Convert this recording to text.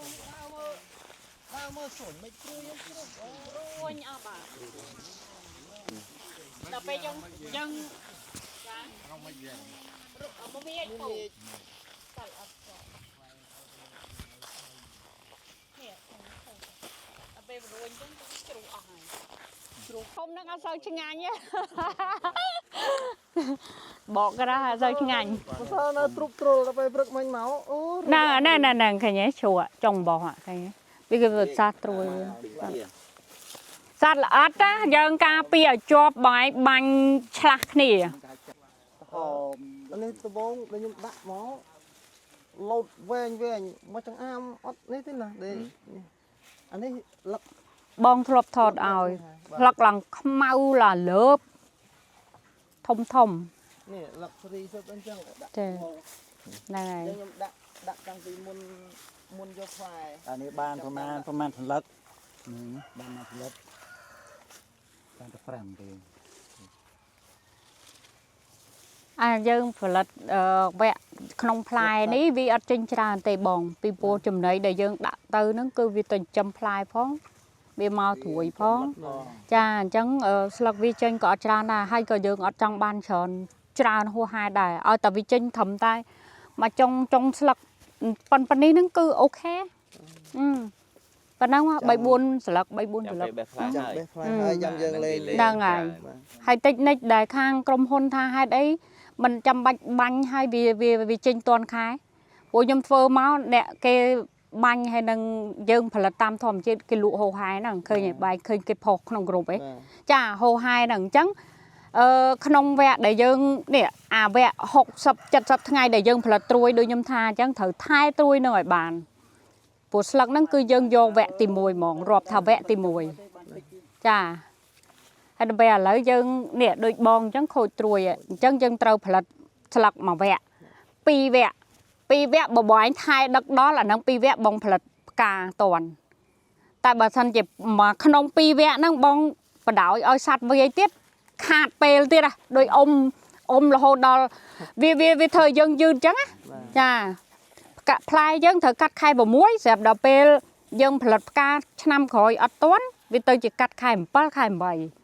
ដើរមើលដើរមើលស្រួយមិនព្រួយជ្រុះ រួញអស់បាទដល់ពេលយើងយើងចាមកវាពូតអត់ចនេះដល់ពេលរួញចឹងជ្រុះអស់ហើយជ្រុះធំហ្នឹងអត់សូវឆ្ងាញ់ទេបកក្រៅអត់សូវឆ្ងាញ់ បើថានៅទ្រុបទ្រុលដល់ពេលព្រឹកមិញមកអូ ណែណែណែណែឃើញទេជ្រក់ចុងបោះឃើញទេវាគឺសាត្រួយសត្វល្អិតណាយើងការពារឲ្យជាប់បងឯងបាញ់ឆ្លាស់គ្នា ហមនេះដបងដែលខ្ញុំដាក់មកលោតវែងវែងមកចង្អាមអត់នេះទេណាដេអានេះលឹក បងធ្លាប់ថតឲ្យផ្លឹកឡើងខ្មៅឡាលើបធំធំ នេះលឹកស្រីសុទ្ធអញ្ចឹងដាក់ ចាហ្នឹងហើយ ខ្ញុំដាក់ដាក់តាំងពីមុនមុនយកផ្លែ អានេះបានប្រមាណប្រមាណសន្លឹកបានមួយសន្លឹកបានតែ5ទេ អាយើងផលិតវគ្គក្នុងផ្លែនេះវាអត់ចេញច្រើនទេបង ពីព្រោះចំណីដែលយើងដាក់ទៅហ្នឹងគឺវាទៅចិញ្ចឹមផ្លែផងវាមកត្រួយផង ចាអញ្ចឹងស្លឹកវាចេញក៏អត់ច្រើនដែរហើយក៏យើងអត់ចង់បានច្រើនច្រើនហួសហេតុដែរឲ្យតែវាចេញត្រឹមតែមកចុងចុងស្លឹកប៉ុនប៉ុននេះហ្នឹងគឺ OK អឺប៉ុណ្ណឹង3 4ស្លឹក3 4ស្លឹក ចាំពេលបេះផ្លែ ចាំ ហើយ បេះផ្លែហើយចាំយើងលេង ហ្នឹងហើយ ហើយតិចនិចដែលខាងក្រុមហ៊ុនថាហេតុអីមិនចាំបាច់បាញ់ហើយវាវាវាចេញតាន់ខែព្រោះខ្ញុំធ្វើមកអ្នកគេបាញ់ហើយនឹងយើងផលិតតាមធម្មជាតិគេលក់ហូរហែហ្នឹងឃើញឯបែកឃើញគេផុសក្នុងក្រុមឯង ចាហូហែហ្នឹងអញ្ចឹងអឺក្នុងវគ្គដែលយើងនេះអាវគ្គ60 70ថ្ងៃដែលយើងផលិតត្រួយដូចខ្ញុំថាអញ្ចឹងត្រូវថែត្រួយនឹងឲ្យបានព្រោះស្លឹកហ្នឹងគឺយើងយកវគ្គទី1ហ្មងរាប់ថាវគ្គទី1ចាហើយដល់ពេលឥឡូវយើងនេះដូចបងអញ្ចឹងខូចត្រួយអញ្ចឹងយើងត្រូវផលិតស្លឹកមួយវគ្គពីរវគ្គពីរវគ្គបបឯងថែដឹកដល់អាហ្នឹងពីរវគ្គបងផលិតផ្កាតន់តែបើសិនជាមកក្នុងពីរវគ្គហ្នឹងបង បដ ாய் ឲ្យសัตว์វាយទៀតខាតពេលទៀតហ่ะដោយអ៊ំអ៊ំរហូតដល់វាវាវាធ្វើឲ្យយើងយឺតអញ្ចឹងណាចាផ្កាផ្លែយើងត្រូវកាត់ខែ6ស្រាប់ដល់ពេលយើងផលិតផ្កាឆ្នាំក្រោយអត់ទាន់វាទៅជាកាត់ខែ7ខែ8